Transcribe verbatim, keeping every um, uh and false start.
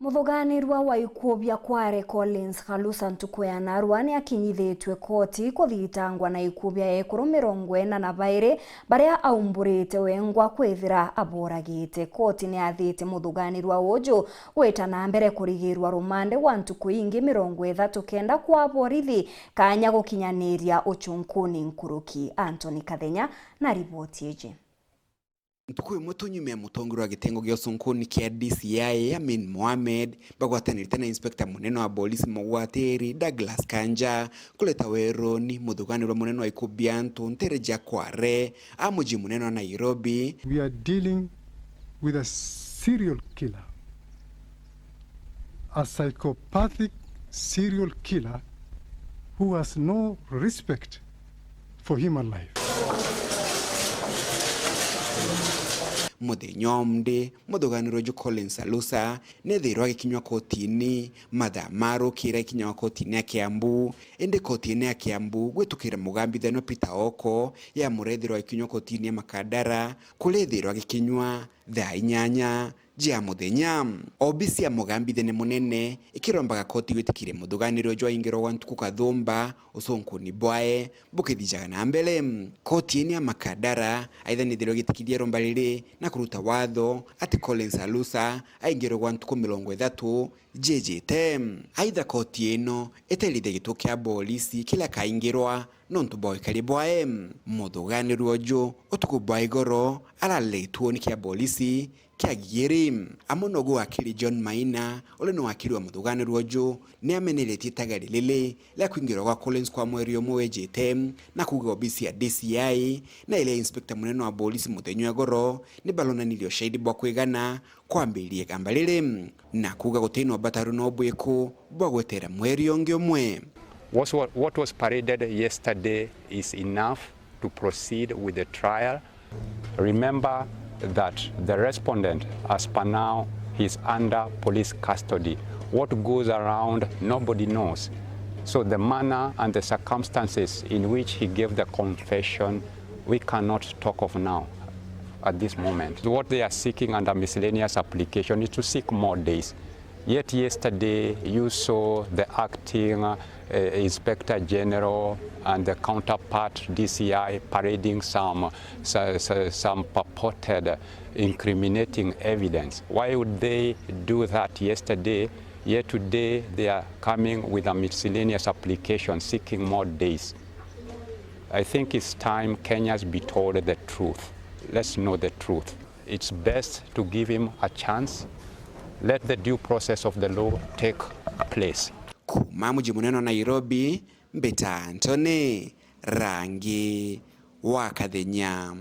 Muthuganirwa wa ikuo bia Kware Collins Khalusa ntuku ya narua ni akinyithitue koti kuthitangwa na ikuo bia ekuru mirongo ina na bairi baria aumburite wengwa kwithira aboragite. Koti ni yathite muthuganirwa uju gwita na mbere kurigirwa rumande gwa ntuku ingi mirongo ithatu kenda kwa borithi kanya gukinyaniria ucunkuni nkuruki. Anthony Kathenya na riboti iji. Ntuku imwe tu nyuma ya mutongeria wa gitengo gia ucunkuni kia D C I Amin Mohamed bagwatanirite na inspector munene wa polisi mugwatiri Douglas Kanja kuleta weruni muthuganirwa munene wa ikuo bia antu ntere ja Kware a muji munene wa Nairobi. We are dealing with a serial killer, a psychopathic serial killer who has no respect for human life. Muthenya umwe, muthuganirwa ju Collins Alusa nethirwa agikinywa kotini mathaa ma rukiri akinyagwa kotini ya Kiambu. Indi kotini ya Kiambu gwitukira mugambithanua Peter Oko ya murethirwa agikinywa kotini ya Makadara kuria ethirwa agikinywa thaa inyanya jia muthenya. Obisi ya mugambithania munene ikirombaga koti gwitikiria muthuganirwa jwa ingirwa gwa ntuku kathumba ucunkuni bwae bukithijaga na mbere. Koti ii ni ya Makadara aitha nithirwa igitikiria iromba riri na kuruta watho ati Collins Alusa aingirwe gwa ntuku mirongo ithatu jijite. Aitha koti ino itairithia gituo kia bolisi kiria kaingirwa nontu bwa wikari bwae. Muthuganirwa uju utuku bwa igoro ararire gituoni kia bolisi kia Gigiri. Amwe nogu wakiri John Maina, uria ni wakiri wa muthuganirwa uju, ni ameneretie itagari riri ria kwingirwa gwa Collins kwa mweri umwe wijite, na kuuga obisi ya D C I na iria inspector munene wa bolisi muthenya wa igoro ni baronanirie ushahidi bwa kwigana kwambiriria igamba riri, na kuuga guti na ubatari no bwiku bwa gwetera mweri ungi umwe. What wa-, what was paraded yesterday is enough to proceed with the trial. Remember that the respondent, as per now, is under police custody. What goes around, nobody knows. So the manner and the circumstances in which he gave the confession, we cannot talk of now at this moment. What they are seeking under miscellaneous application is to seek more days. Yet yesterday you saw the acting, uh, Inspector General and the counterpart D C I parading some, so-, so-, some purported incriminating evidence. Why would they do that yesterday, yet today they are coming with a miscellaneous application seeking more days? I think it's time Kenyans be told the truth. Let's know the truth. It's best to give him a chance. Let the due process of the law take place. Kuuma muji munene wa Nairobi, mbita Anthony Rangi wa Kathenya.